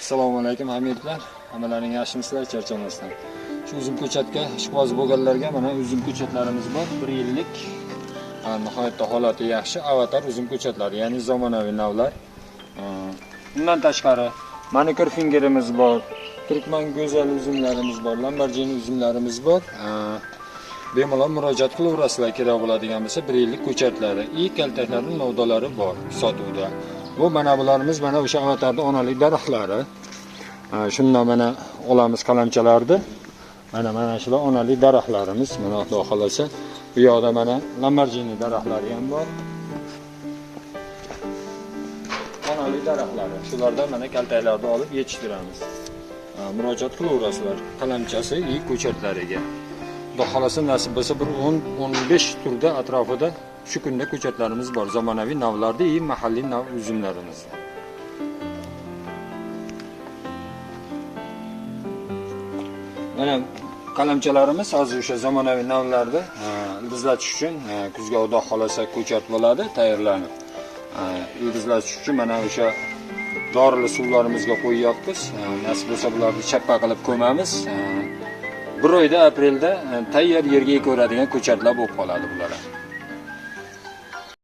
Assalomu alaykum hamyurtlar. Hammalaring yaxshimisizlar, charchamasdan. Shu uzum ko'chatga ishqiboz bo'lganlarga mana uzum ko'chatlarimiz bor. 1 yillik. Nihoyatda holati yaxshi avatar uzum ko'chatlari, ya'ni zamonaviy navlar. Undan tashqari manikyur fingerimiz bor, turkman go'zal uzumlarimiz bor, Lamborghini uzumlarimiz bor. Bemalol murojaat qilaverasizlar kerak bo'ladigan bo'lsa, 1 yillik ko'chatlari, kaltaklarning novdalari bor sotuvda. Bu mana bularimiz mana o'sha avatarning onalik daraxtlari. Shundan mana olamiz qalamchalarni. Mana shular onalik daraxtlarimiz. Mana Xudo xolasa bu yoqda mana Lamborghini daraxtlari ham bor. Onalik daraxtlari. Shulardan mana kaltaklarni olib yetishtiramiz. Murojaat qilaverasizlar qalamchasi и ko'chatlariga. Xudo xolasa nasib bo'lsa bir 10-15 turda atrofida shu kunda ko'chatlarimiz bor. Zamonaviy navlarda и mahalliy nav uzumlarimizda. Mana qalamchalarimiz hozir o'sha zamonaviy navlarda ildizlatish uchun kuzga Xudo xolasa ko'chat bo'ladi, tayyorlanib. Ildizlatish uchun mana o'sha dorili suvlarimizga qo'yyapmiz. Nasib bo'lsa bularni chappa qilib ko'mamiz. Bir oyda aprelda tayyor yerga ekaveradigan ko'chatlar bo'lib qoladi bular.